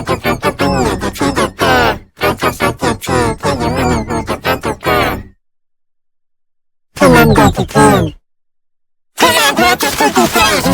Koj pab tau peb nyiam tus tshiab ntawm koj, koj txhob xav tias tseg thiab yuav muaj neeg hu rov qab rau koj. Phim Nam Npawg Tus Kheej. Phim Nam Npawg Tus Kheej tus kheej tus kheej.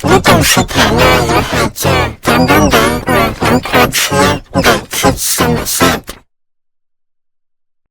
Lub koom sib tham no yuav hais txog cov ntaub ntawv uas hloov qhov tshiab